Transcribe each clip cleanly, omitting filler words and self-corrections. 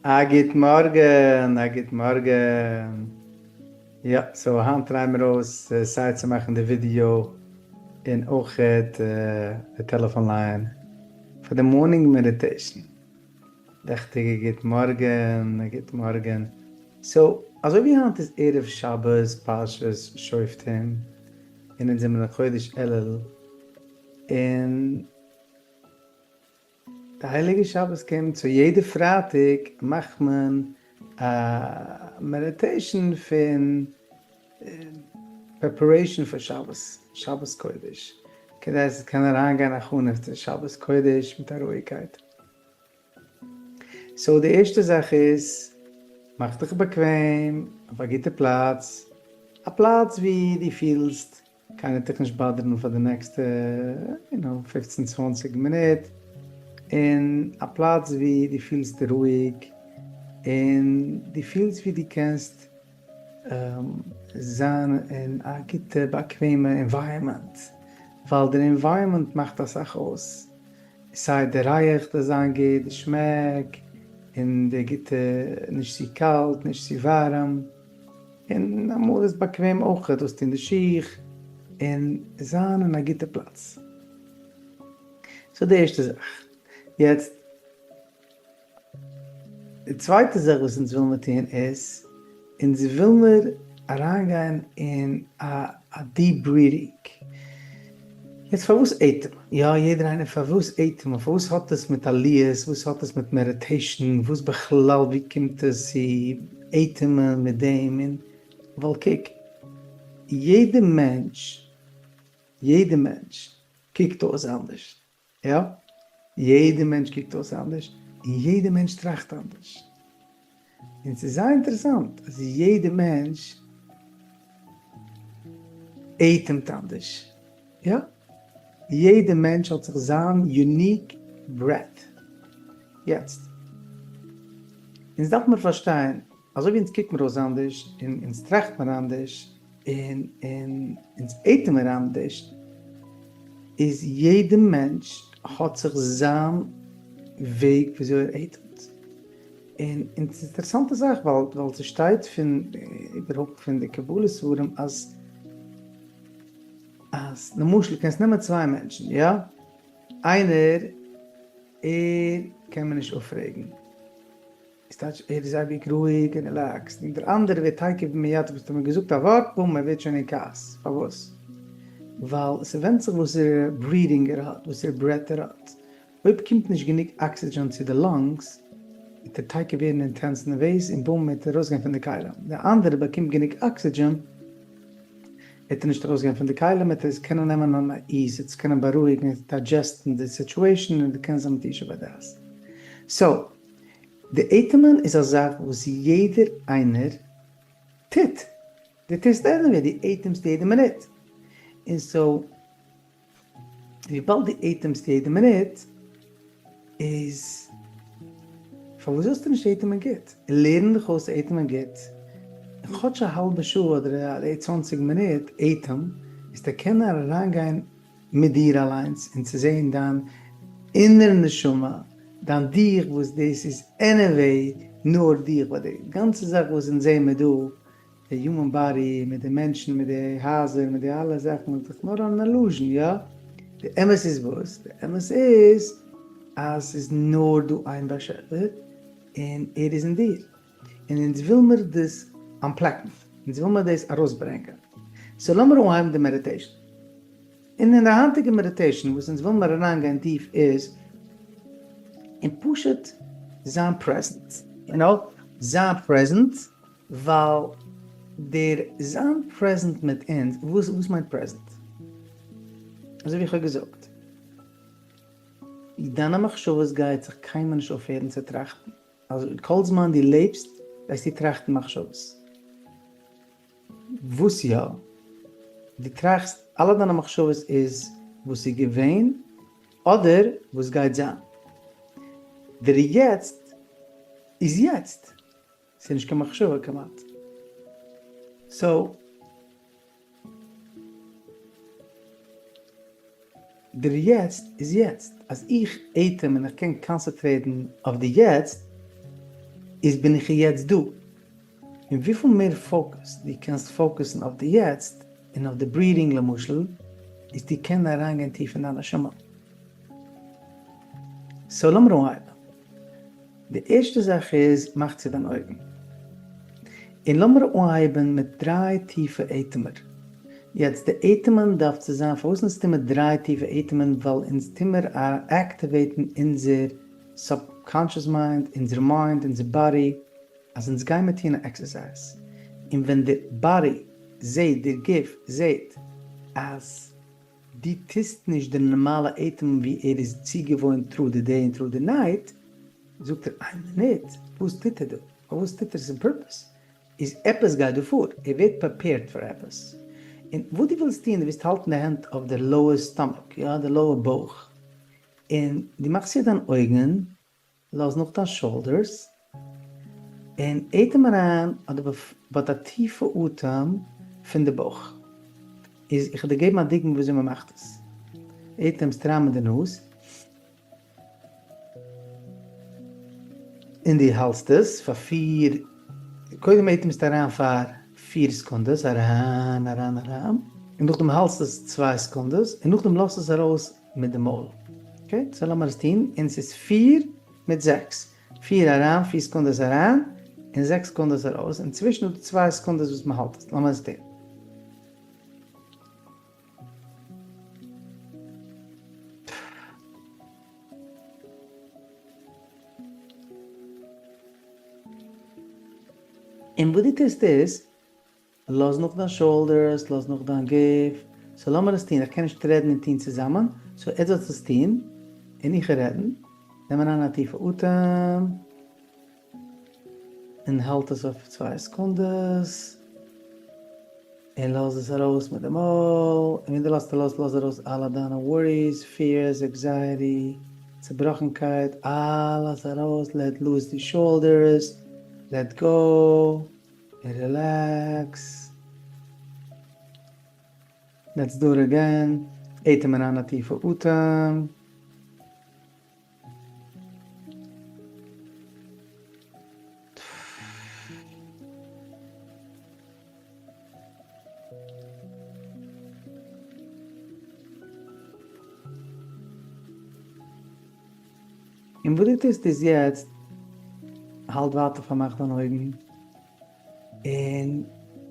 א גוט מארגן, א גוט מארגן. יא, so היינט try מיר אויס סיי צו מאכן די ווידיאו און אויכעט די טעלעפאן line פאר די morning meditation. לעכטיגע גוט מארגן, א גוט מארגן. so, אזוי ווי היינט איז ערב שבת פרשת שופטים, און אונז זעמיר אין חודש אלול, און די הייליגע שבת קומט, so יעדע פרייטאג מאכט מען א meditation פון preparation פאר שבת, שבת קודש, כדי עס קען אריינגיין הכנה צו שבת קודש מיט א רואיגקייט. so די ערשטע זאך איז, מאך דיך באקוועם אויף א גוטע פלאץ, א פלאץ ווי דו פילסט קיינער וועט דיך נישט באדערן פאר די נעקסטע יו נאו פופצן צוואנציג מינוט, און א פלאץ ווי דו פילסט רואיג און דו פילסט ווי דו קענסט זיין אין א גוטע באקוועמע environment, ווייל דער environment מאכט אסאך אויס, סיי די ריח דארף זיין גוט, די שמעק, און די גוטע נישט צו קאלט נישט צו ווארעם. און אמאל איז באקוועם אויך אויסטון די שיך און זיין אין א גוטע פלאץ. סאו די ערשטע זאך. יעצט די צווייטע זאך וואס אונז וויל מיר טון איז, אונז וויל מיר אריינגיין אין א deep breathing. יעצט פארוואס אטעמען? יא יעדער איינער פארוואס אטעמען? פארוואס האט עס מיט עליות? וואס האט עס מיט meditation? וואס בכלל ווי קומט עס צו אטעמען מיט דעם? און ווייל קוק יעדע מענטש יעדע מענטש קוקט אויס אנדערש יא יעדע מענטש קוקט אויס אנדערש און יעדע מענטש טראכט אנדערש און ס'איז זייער אינטערעסאנט אז יעדע מענטש אטעמט אנדערש, יא, יעדע מענטש האט זיך זיין unique breath. יעצט, אונז דארף מיר פארשטיין, אזוי ווי אונז קוק מיר אויס אנדערש, און אונז טראכט מיר אנדערש, און און אונז אטעם מיר אנדערש, איז יעדע מענטש האט זיך זיין וועג וויאזוי ער אטעמט. און און ס'איז אינטערעסאנטע זאך ווייל ווייל ס'שטייט פון איבערהויפט פון די קבלה ספרים אז אז למשל קענסט נעמען צוויי מענטשן יא איינער ער קען מען נישט אויפרעגן איז טייטש ער איז אייביג רואיג און relaxed און דער אנדערער ווערט תיכף ומיד האסט אים געזאגט א ווארט בום ער ווערט שוין אין כעס פארוואס ווייל ס'ווענדט זיך וואסערע breathing ער האט וואסערע breath ער האט אויב קומט נישט גענוג אקסידזשען צו די lungs, וועט ער תיכף ווערן intense נערוועז און בום וועט ער ארויסגיין פון די כלים. די אנדערע באקומט גענוג אקסידזשען, וועט ער נישט ארויסגיין פון די כלים, וועט ער עס קענען נעמען אן ease, וועט עס קענען בארואיגן, וועט digest ן די situation און קען זיין מיט ישוב הדעת. so, די אטעמען איז א זאך וואס יעדער איינער טוט. דו טוסט anyway, דו אטעמסט יעדע מינוט. און so. וויבאלד דו אטעמסט יעדע מינוט, איז פארוואס זאלסטו נישט אטעמען גוט? לערן דיך אויס צו אטעמען גוט, און כאטש א האלבע שעה אדער צוואנציג מינוט אטעם, וועסטו קענען אריינגיין מיט דיר אליינס און צו זען דיין inner נשמה, דיין דיך וואס דאס איז anyway נאר דיך, ווייל די גאנצע זאך וואס אונז זעען מיר דא די human body מיט די מענטשן מיט די הייזער מיט די אלע זאכן איז דאך נאר אן illusion, יא? די אמת איז וואס? די אמת איז אז ס'איז נאר דא איין באשעפער און ער איז אין דיר, און אונז וויל מיר דאס אנטפלעקן, אונז וויל מיר דאס ארויסברענגען, so לאמיר אנהייבן די meditation. און אין די היינטיגע meditation וואס אונז ווילן מיר אריינגיין טיף איז אין פשוט זיין present, you know, זיין present, ווייל דער זיין present מיט אונז, וואס וואס מיינט present? אזוי ווי איך האב געזאגט, דיינע מחשבות גייט זיך קיינמאל נישט אויפהערן צו טראכטן, אז כל זמן דו לעבסט גייסטו טראכטן מחשבות. וואס יא? דו טראכסט אלע דיינע מחשבות איז וואס איז געווען אדער וואס גייט זיין. דער יעצט איז יעצט. ס'איז נישט קיין מחשבה כמעט. so דער יעצט איז יעצט. אז איך אטעם און איך קען concentrate ן אויף די יעצט. איז בין איך יעצט דא. און וויפיל מער focus דו קענסט focus ן אויף די יעצט, און אויף די breathing למשל, איז דו קען אריינגיין טיף אין דיין נשמה. so לאמיר אנהייבן. די ערשטע זאך איז מאך צו דיין אויגן. און לאמיר אנהייבן מיט דריי טיפע אטעמער. יעצט די אטעמען דארף צו זיין פארוואס אונז טוהן מיר דריי טיפע אטעמען ווייל אונז טוהן מיר activate ן אונזער subconscious mind, אונזער mind, אונזער body, אז אונז גיימער טוהן א exercise. און ווען די body זעהט, דער גוף זעהט אז דו טוסט נישט די נארמאלע אטעמען ווי ער איז צוגעוואוינט through the day און through the night, זאגט ער איין מינוט, וואס טוט ער דא? פארוואס טוט ער עס אין purpose? איז עפעס גייט דא פאר, ער ווערט prepared פאר עפעס. און וואס דו ווילסט טון, דו ווילסט האלטן די הענט אויף די lower stomach, יא, די lower בויך, און דו מאכסט צו דיין אויגן, לאז נאך דיין shoulders, און אטעם אריין אדער but א טיפע אטעם פון די בויך. איז איך וועל דיר געבן א דוגמא וויאזוי מען מאכט עס. אטעמסט אריין מיט די נאז. און דו האלטסט עס פאר פיר, קודם אטעמסטו אריין פאר פיר סעקונדעס, אריין אריין אריין, און נאכדעם האלטסט עס צוויי סעקונדעס, און נאכדעם לאזט עס ארויס מיט די מויל. okay, so לאמיר עס טון, און ס'איז פיר מיט זעקס, פיר אריין, פיר סעקונדעס אריין, און זעקס סעקונדעס ארויס, און צווישן איז דא צוויי סעקונדעס וואס מ'האלט עס, לאמיר עס טון. און וואס דו טוסט איז, לאז נאך דיין shoulders, לאז נאך דיין גוף, so לאמיר עס טון, איך קען נישט רעדן און טון צוזאמען, so עטס זאלטס עס טון, און איך וועל רעדן, נעם אריין א טיפע אטעם, און האלט עס אויף צוויי סעקונדעס, און לאז עס ארויס מיט די מויל, און ווען דו לאזט ארויס לאז ארויס אלע דיינע worries, fears, anxiety, צובראכנקייט, אלעס ארויס, let loose די shoulders, let go, און relax. Let's do it again, אטעם אריין א טיפע אטעם. און וואס דו טוסט איז יעצט, האלט ווייטער פארמאך דיין אויגן, און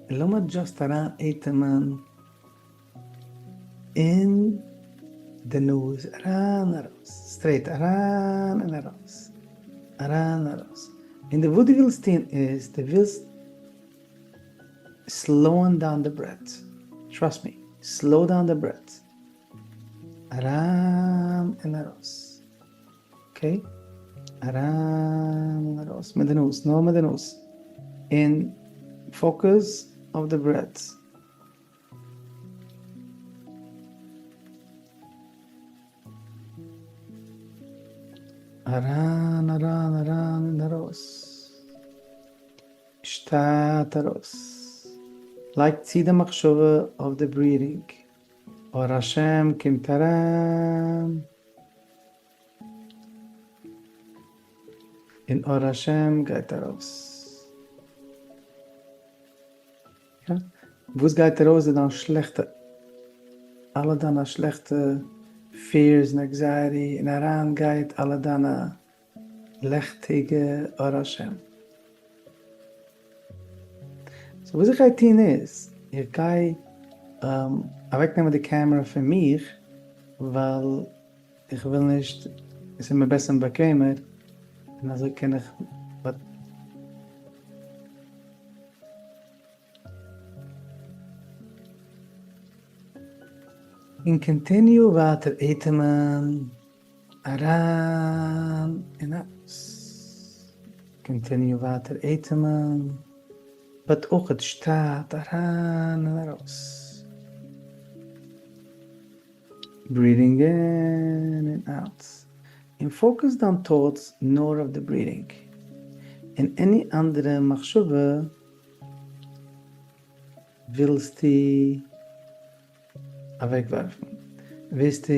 לאמיר just אריין אטעמען אין די נאז, אריין ארויס, straight אריין און ארויס, אריין ארויס, און די וואס דו ווילסט טון איז, דו ווילסט slow ען down די breath, trust me, slow down די breath, אריין און ארויס, okay, אריין און ארויס, מיט די נאז, נאר מיט די נאז, און focus אויף די breath. אריין אריין אריין און ארויס. שטייט ארויס. לייג צו די מחשבה אויף די breathing. אור השם קומט אריין. און אור השם גייט ארויס. וואס גייט ארויס איז דיין שלעכטע, אלע דיינע שלעכטע fears און anxiety, און אריין גייט אלע דיינע לעכטיגע אור השם. so וואס איך גיי טון איז, איך גיי אוועקנעמען די קעמערע פון מיך, ווייל איך וויל נישט, עס איז מיר בעסער און באקוועמער, און אזוי קען איך. און continue ווייטער אטעמען אריין און ארויס, continue ווייטער אטעמען but אויכעט שטייט אריין און ארויס. Breathing in און out, און focus דיין thoughts נאר אויף די breathing, און any אנדערע מחשבה ווילסטו אוועקווארפן, וועסטו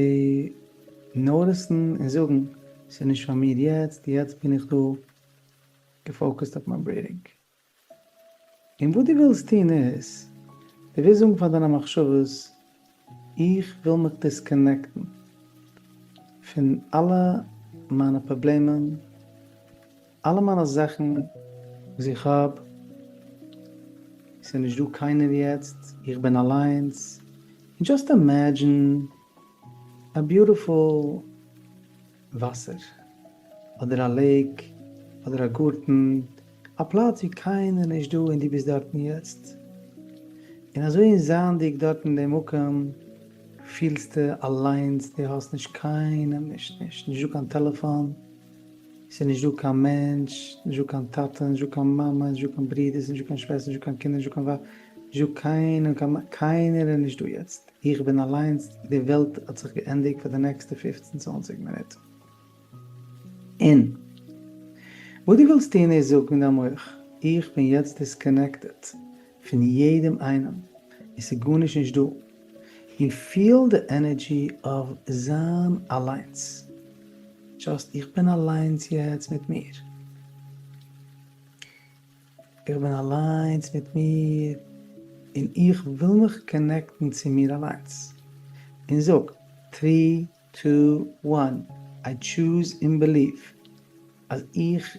notice ן און זאגן, ס'איז נישט פאר מיר יעצט, יעצט בין איך דא. גע focused אויף מיין breathing. און וואס דו ווילסט טון איז, דו ווילסט זאגן פאר דיינע מחשבות, איך וויל מיך disconnect ן פון אלע מיינע פראבלעמען, אלע מיינע זאכן וואס איך האב, ס'איז נישט דא קיינער יעצט, איך בין אליינס, און just imagine א beautiful וואסער, אדער א lake, אדער א גארטן, א פלאץ ווי קיינער נישט דא און דו ביסט דארטן יעצט. און אזוי אין זייענדיג דארט אין דעם מקום פילסטו אליינס דו האסט נישט קיינעם נישט נישט נישט דא קיין טעלעפאן, ס'איז נישט דא קיין מענטש, נישט דא קיין טאטע, נישט דא קיין מאמע, נישט דא קיין ברודערס, נישט דא קיין שוועסטער, נישט דא קיין קינדער, נישט דא קיין ווייב, נישט דא קיינעם, קיינער איז נישט דא יעצט, איך בין אליינס, די וועלט האט זיך געענדיגט פאר די נעקסטע פופצן צוואנציג מינוט. און וואס דו ווילסט טון איז זאגן אין דיין מח, איך בין יעצט disconnected פון יעדעם איינעם, און ס'איז גארנישט נישט דא, און פיל די energy אוו זיין אליינס, just איך בין אליינס יעצט מיט מיר, איך בין אליינס מיט מיר, און איך וויל מיך connect ן צו מיר אליינס, און זאג, three, two, one, I choose and believe אז איך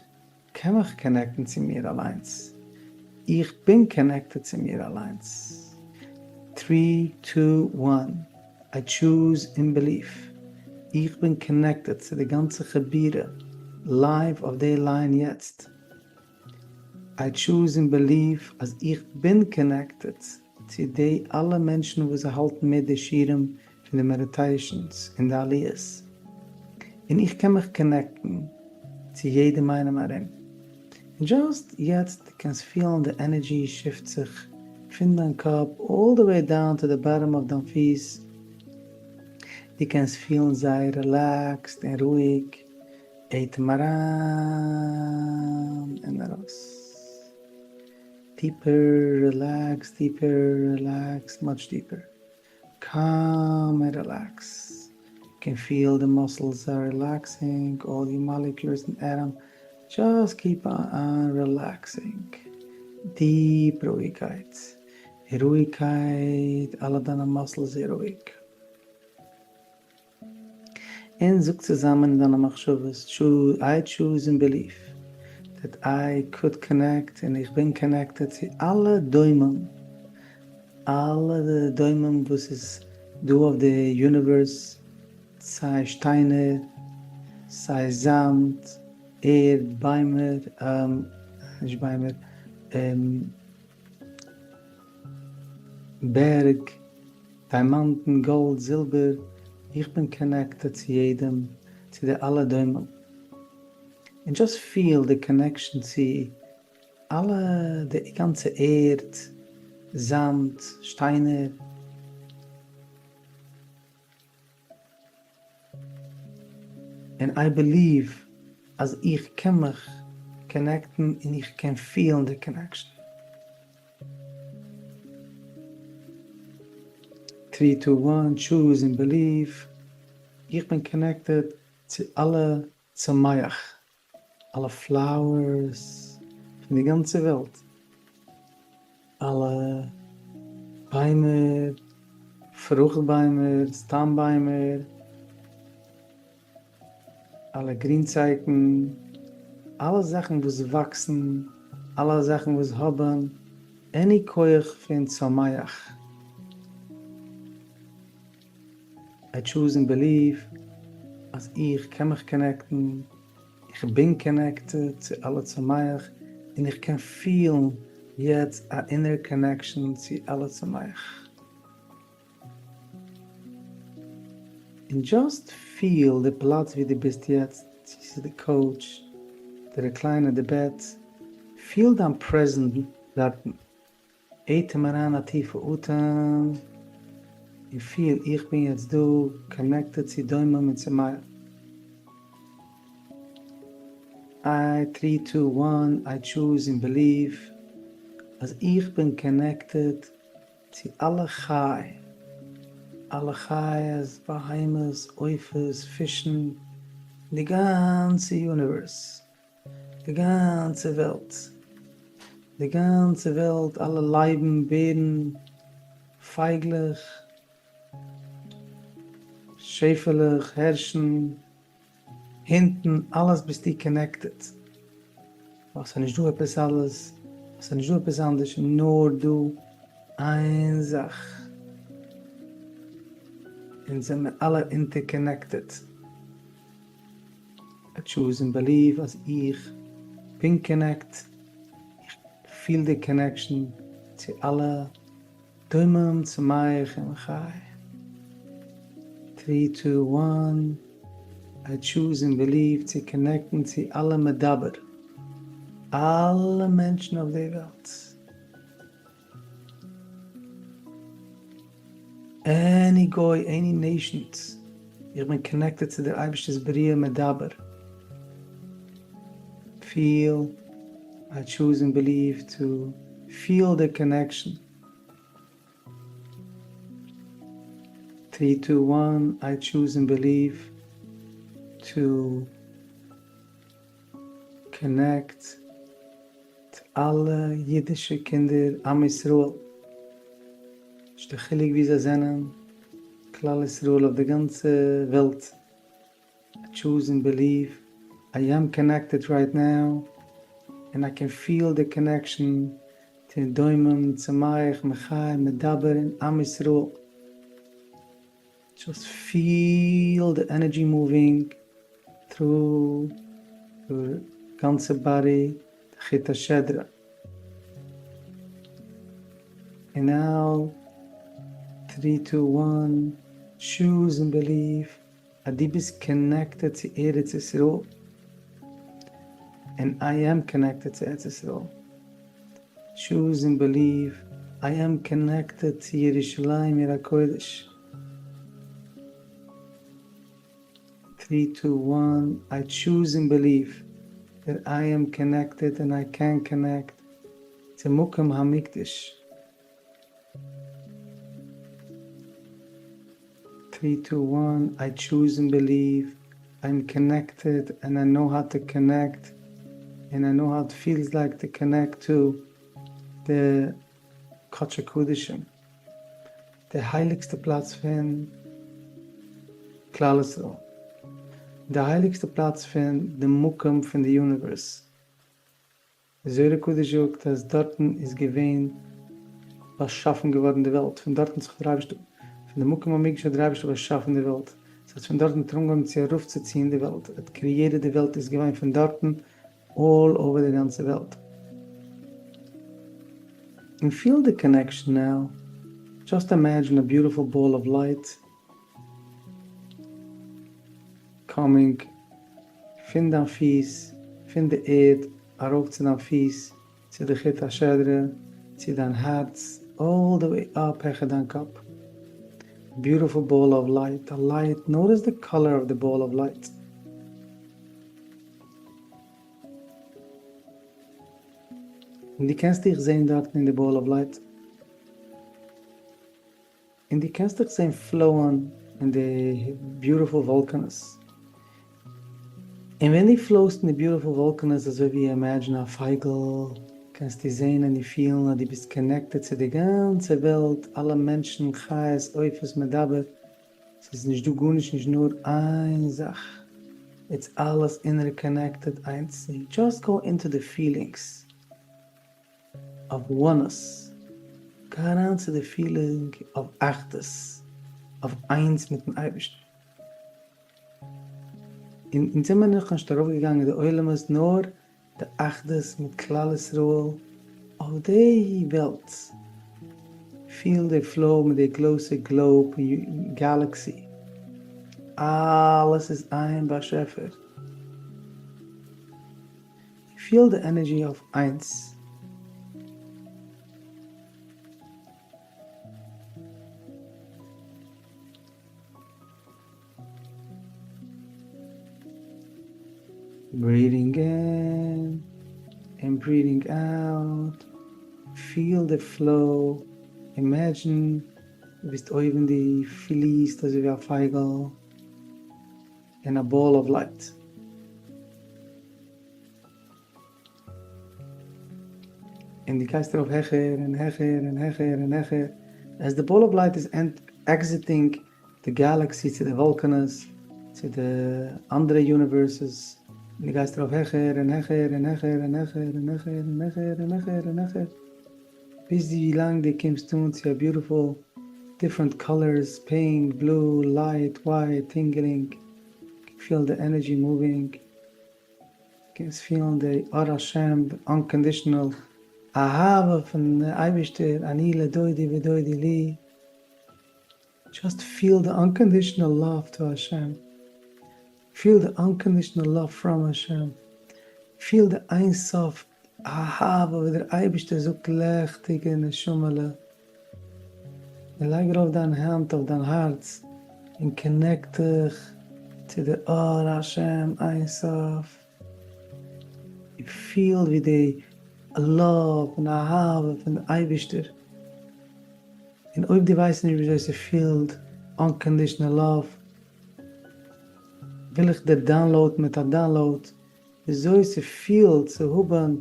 קען מיך connect ן צו מיר אליינס, איך בין connected צו מיר אליינס, three two one, I choose and believe, איך בין connected צו די גאנצע חבורה live אויף די line יעצט, I choose and believe אז איך בין connected צו די אלע מענטשן וואס זיי האלטן מיט די שיעורים פון די meditations און די עליות, און איך קען מיך connect ן צו יעדעם איינעם ארום, און just יעצט דו קענסט פילן די energy shift זיך פון דיין קאפ all the way down to the bottom אויף דיין פיס, דו קענסט פילן זייער relaxed און רואיג, אטעם אריין און ארויס. deeper relax, deeper relax, much deeper. Calm and relax. You can feel the muscles are relaxing, all your molecules and atom just keep on relaxing. Deep רואיגקייט. רואיגקייט, אלע דיינע muscles זענען רואיג. און זאג צוזאמען אין דיינע מחשבות, I choose and believe that I could connect און איך בין connected צו אלע דומם, אלע די דומם וואס איז דא אויף די universe, סיי שטיינער, סיי זאמד, ערד, ביימער, נישט ביימער, בערג, דיימאנטן, גאלד, זילבער, איך בין connected צו יעדעם, צו די אלע דומם. און just פיל די connection צו אלע, די גאנצע ערד, זאמד, שטיינער. און I believe אז איך קען מיך connect ן און איך קען פילן די connection. Three two one, choose and believe, איך בין connected צו אלע צומח, אלע flowers פון די גאנצע וועלט, אלע ביימער, פרוכט ביימער, סתם ביימער, אלע גרינצייגן, אלע זאכן וואס וואקסן, אלע זאכן וואס האבן any כח פון צומח. I choose and believe אז איך קען מיך connect ן, איך בין connected צו אלע צומח, און איך קען פילן יעצט א inner connection צו אלע צומח. און just פיל די פלאץ ווי דו ביסט יעצט, צו ס'איז די couch, די recliner, די בעט, פיל דיין presence דארטן. אטעם אריין א טיפע אטעם, און פיל איך בין יעצט דא connected צו דומם און צומח. איי three two one, I choose and believe אז איך בין connected צו אלע חי, אלע חיות, בהמות, עופות, פישן, די גאנצע universe. די גאנצע וועלט, די גאנצע וועלט, אלע לייבן, בערן, פייגלעך, שעפעלעך, הערשן, הינטן, אלעס ביסטו connected, ווייל ס'איז נישט דא עפעס אלעס, ס'איז נישט דא עפעס אנדערש, נאר דא איין זאך, אונז זעמיר אלע interconnected. I choose and believe אז איך בין connect, איך פיל די connection צו אלע דומם צומח און חי. three two one, I choose and believe צו connect ן צו אלע מדבר, אלע מענטשן אויף די וועלט. any גוי, any nations, איך בין connected צו דער אייבערשטער'ס בריאה מדבר. פיל, I choose and believe to feel the connection. three two one, I choose and believe to connect צו אלע אידישע קינדער עם ישראל, נישט די חילוק ווי זיי זענען, כלל ישראל אויף די גאנצע וועלט, I choose and believe I am connected right now and I can feel the connection to דומם צומח מחי מדבר און עם ישראל. Just feel the energy moving through your גאנצע body, די חוט השדרה. און now, three two one, choose and believe אז דו ביסט connected צו ארץ ישראל, און I am connected צו ארץ ישראל. Choose and believe I am connected צו ירושלים עיר הקודש. Three two one, I choose and believe that I am connected and I can connect צו מקום המקדש. Three two one, I choose and believe I am connected and I know how to connect and I know how it feels like to connect to די קדשי קדשים, די הייליגסטע פלאץ פון כלל ישראל, די הייליגסטע פלאץ פון די מקום פון די universe. די זוהר הקדוש זאגט אז דארטן איז געווען באשאפן געווארן די וועלט, פון דארטן האט זיך דער אייבערשטער, פון די מקום המקדש האט דער אייבערשטער באשאפן די וועלט, דאס הייסט פון דארטן האט ער אנגעהויבן צו ארויפצוציען די וועלט, ער האט created די וועלט איז געווען פון דארטן all over די גאנצע וועלט. און feel די connection now, just imagine a beautiful ball of light coming פון דיין פיס, פון די ערד ארויף צו דיין פיס, צו די חוט השדרה, צו דיין הארץ, all the way up העכער דיין קאפ. Beautiful ball of light, א light, notice the color of the ball of light. און דו קענסט דיך זען דארטן אין די ball of light. און דו קענסט דיך זען flow ען אין די beautiful וואלקענעס. און ווען דו flow סט אין די beautiful וואלקענעס אזוי ווי imagine א פייגל, קענסטו זען און פילן אז דו ביסט connected צו די גאנצע וועלט, אלע מענטשן, חיות, עופות, מדבר, ס'איז נישט דא גארנישט נישט נאר איין זאך, it's אלעס interconnected איינס, just go into the feelings of oneness, גיי אריין צו די feeling of אחדות, אויף איינס מיטן אייבערשטן. און אונז זעמיר נאכנישט ארויפגעגאנגען די עולמות נאר די אחדות מיט כלל ישראל אויף די וועלט, פיל די flow מיט די גרויסע globe און galaxy, אלעס איז איין באשעפער, פיל די energy אויף איינס. Breathing in and breathing out, feel the flow, imagine דו ביסט אויבן דו פליסט אזוי ווי א פייגל אין א ball of light. און דו גייסט ארויף העכער און העכער און העכער און העכער, as די ball of light איז exiting די galaxy צו די וואלקענעס צו די אנדערע universes, און דו גייסט ארויף העכער און העכער און העכער און העכער און העכער און העכער און העכער און העכער, ביז ווי לאנג דו קומסט אן צו א beautiful different colors, pink, blue, light, white, tingling, feel די energy moving. קענסט פילן די אור השם, די unconditional אהבה פון די אייבערשטער, אני לדודי ודודי לי, just feel די unconditional love to השם, feel די unconditional love from השם, feel די אין סוף אהבה ווי דער אייבערשטער זאגט לעכטיגע נשמה'לע, און לייג ארויף דיין האנט אויף דיין הארץ און connect דיך צו די אור השם אין סוף, און פיל ווי די love און אהבה פון די אייבערשטער, און אויב דו ווייסט נישט וויאזוי ס'פילט unconditional love, וויל איך דיר download ן מיט א download וויאזוי ס'פילט צו האבן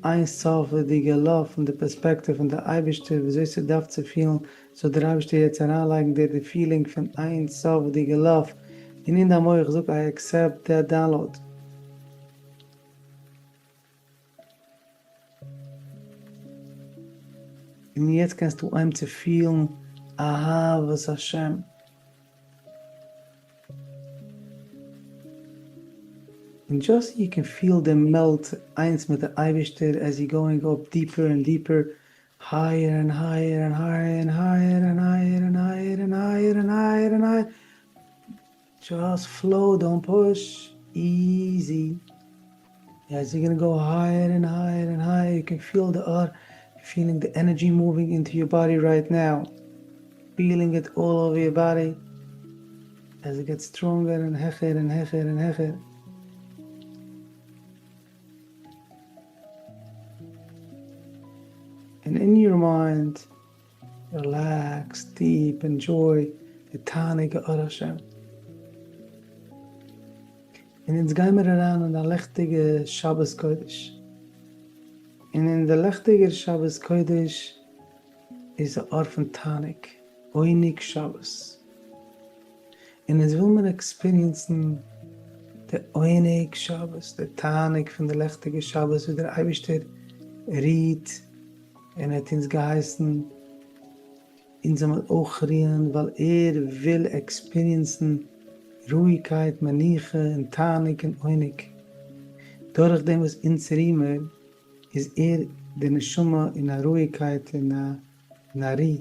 אין סופ'דיגע love פון די פערספעקטיוו פון די אייבערשטער וויאזוי ס'דארף צו פילן, זאל דער אייבערשטער יעצט אריינלייגן דיר די feeling פון אין סופ'דיגע love און אין דיין מח זאג I accept that download. און יעצט קענסטו אנהייבן צו פילן אהבת השם. און just you can feel די melt איינס מיט די אייבישטער as you going up deeper און deeper, higher און higher און higher און higher און higher און higher און higher און higher און higher, just flow don't push, easy, as you gonna go higher און higher און higher, you can feel די אור, feeling די energy moving into your body right now, feeling it all over your body, as it gets stronger און העכער און העכער און העכער. און אין your mind, relax, deep, enjoy די תענוג אור השם. און אונז גיימער אריין אין א לעכטיגע שבת קודש. און אין די לעכטיגער שבת קודש איז א אור פון תענוג, עונג שבת. און אונז וויל מיר experience ן די עונג שבת, די תענוג פון די לעכטיגע שבת וואס דער אייבערשטער רוהט און ער האט אונז געהייסן אונז זאל מיר אויך רוען ווייל ער וויל experience ן רואיגקייט, מנוחה און תענוג און עונג. דורך דעם וואס אונז רוען מיר איז ער די נשמה אין א רואיגקייט און א רו.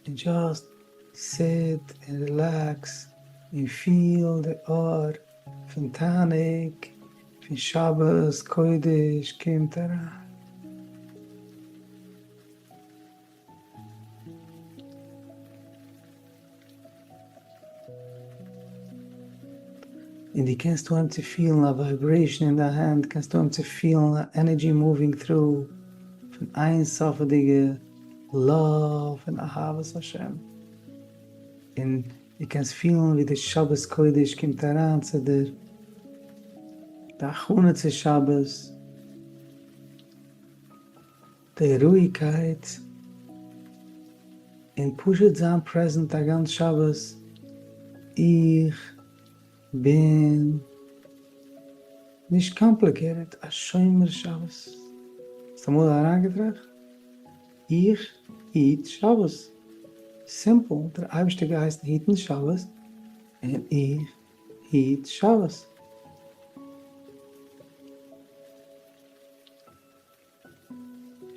און just sit און relax און פיל די אור פון תענוג פון שבת קודש קומט אריין. און דו קענסט אנהייבן צו פילן א vibration אין דיין הענט, קענסט אנהייבן צו פילן א energy moving through פון אין סופ'דיגע love און אהבת השם, און דו קענסט פילן ווי די שבת קודש קומט אריין צו דיר, די הכנה צו שבת. די רואיגקייט און פשוט זיין present א גאנץ שבת, איך בין נישט complicated, א שומר שבת. האסט אמאל אריינגעטראכט? איך היט שבת. simple, דער אייבערשטער געהייסן היטן שבת און איך היט שבת.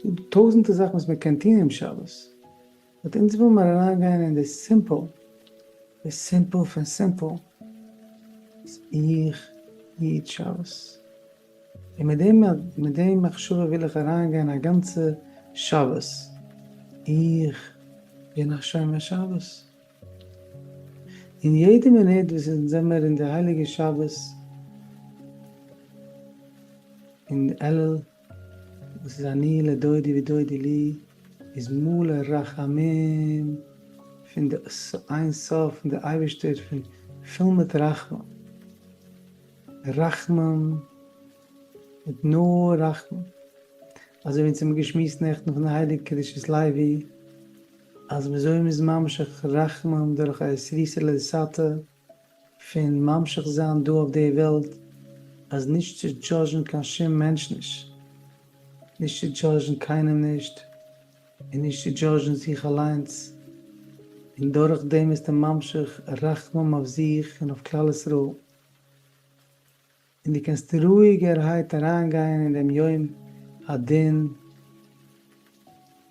ס'דא טויזענטער זאכן וואס מען קען טון אום שבת, but אונז וויל מיר אריינגיין אין די simple, די simple פון simple, אז איך היט שבת, און מיט דעם מיט דעם מחשבה וויל איך אריינגיין א גאנצע שבת, איך בין א שומר שבת, און יעדע מינוט וואס אונז זעמיר אין די הייליגע שבת אין אלול, וואס איז אני לדודי ודודי לי, איז מלא רחמים פון די אין סוף פון די אייבערשטער פון פול מיט רחמים, רחמים. מיט נאר רחמים, אזוי ווי אונז האבן געשמועסט נעכטן פון די הייליגע קדושת לוי, אז וויאזוי מ'איז ממשיך רחמים דורך אתערותא דלתתא, פון ממשיך זיין דא אויף די וועלט אז נישט צו דזשאדזשן קיין שום מענטש נישט, נישט צו דזשאדזשן קיינעם נישט, און נישט צו דזשאדזשן זיך אליינס, און דורך דעם ביסטו ממשיך רחמים אויף זיך און אויף כלל ישראל, און דו קענסט רואיגערהייט אריינגיין אין דעם יום הדין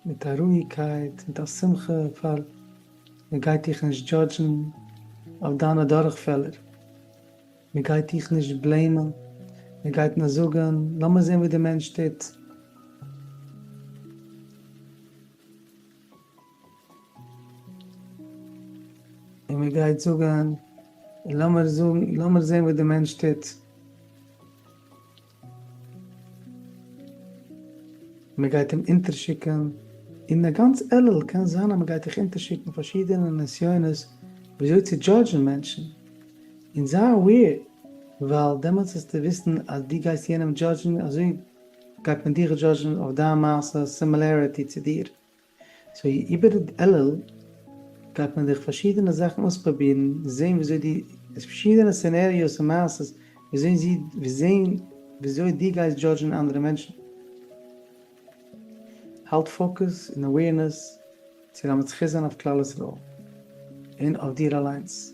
מיט א רואיגקייט, מיט א שמחה, פאר מען גייט דיך נישט דזשאדזשן אויף דיינע דורכפעלער, מען גייט דיך נישט בלעימען, מען גייט נאר זאגן, לאמיר זען וואס דער מענטש טוט. און מען גייט זאגן, לאמיר זאגן, לאמיר זען וואס דער מענטש טוט. מען גייט אים אונטערשיקען, און א גאנץ אלול קען זיין אז מען גייט דיך אונטערשיקן פארשידענע נסיונות וויאזוי צו דזשאדזשן מענטשן, און זיי aware, ווייל דעמאלטס וועסטו וויסן אז דו גייסט יענעם דזשאדזשן אזוי גייט מען דיך דזשאדזשן אויף דיין מעשה similarity צו דיר. so איבער אלול גייט מען דיך פארשידענע זאכן אויספרובירן, זעהן וויאזוי דו, פארשידענע scenarios און מעשות וויאזוי זי, זעהן וויאזוי דו גייסט דזשאדזשן אנדערע מענטשן. האלט focus און awareness צו מלמד זכות זיין אויף כלל ישראל און אויף דיר אליינס,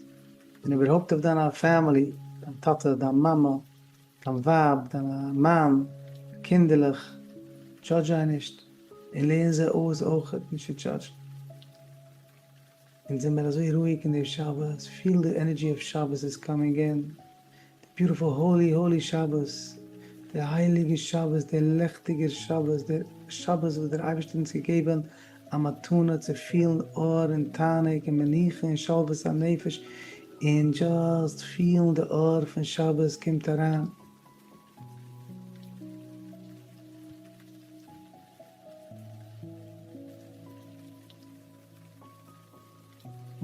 און איבערהויפט אויף דיינע family, דיין טאטע, דיין מאמע, דיין ווייב, דיין מאן, קינדערלעך, דזשאדזש זיי נישט, און לערן זיי אויס אויכעט נישט צו דזשאדזשן. אונז זעמיר אזוי רואיג אין די שבת, feel די energy of שבת is coming in, די beautiful holy holy שבת, די הייליגע שבת, דער לעכטיגער שבת, דער שבת וואס דער אייבערשטער האט אונז געגעבן א מתנה צו פילן אור און תענוג און מנוחה און שלוות הנפש, און just פילן די אור פון שבת קומט אריין.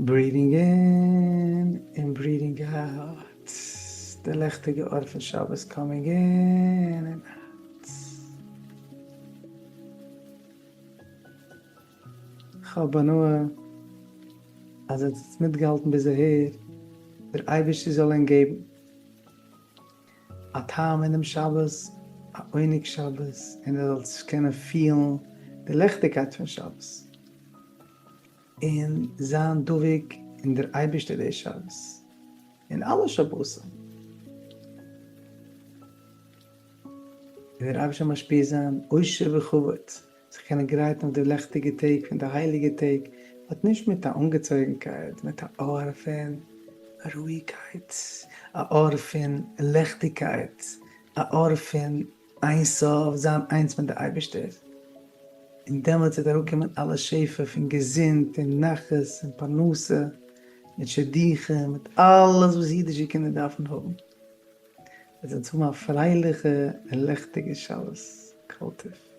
Breathing in און breathing out, די לעכטיגע אור פון שבת coming in און out. כ'האב הנאה אז עטס האטס מיטגעהאלטן ביז אהער, דער אייבערשטער זאל ענק געבן א טעם אינעם שבת, א עונג שבת, און ער זאל זיך קענען פילן די לעכטיגקייט פון שבת, און זיין דבוק אין דער אייבערשטער די שבת, און אלע שבתים. און דער אייבערשטער זאל משפיע זיין עושר וכבוד, זיך קענען גרייטן אויף די לעכטיגע טעג פון די הייליגע טעג, but נישט מיט א אנגעצויגנקייט, מיט א אור פון רואיגקייט, א אור פון לעכטיגקייט, א אור פון אין סוף, זיין איינס מיט די אייבערשטער, און דעמאלטס וועט אראפקומען אלע שפע פון געזונט און נחת און פרנסה, מיט שידוכים, מיט אלעס וואס אידישע קינדער דארפן האבן. וועט אונז האבן א פרייליכע און לעכטיגע שבת כל טוב.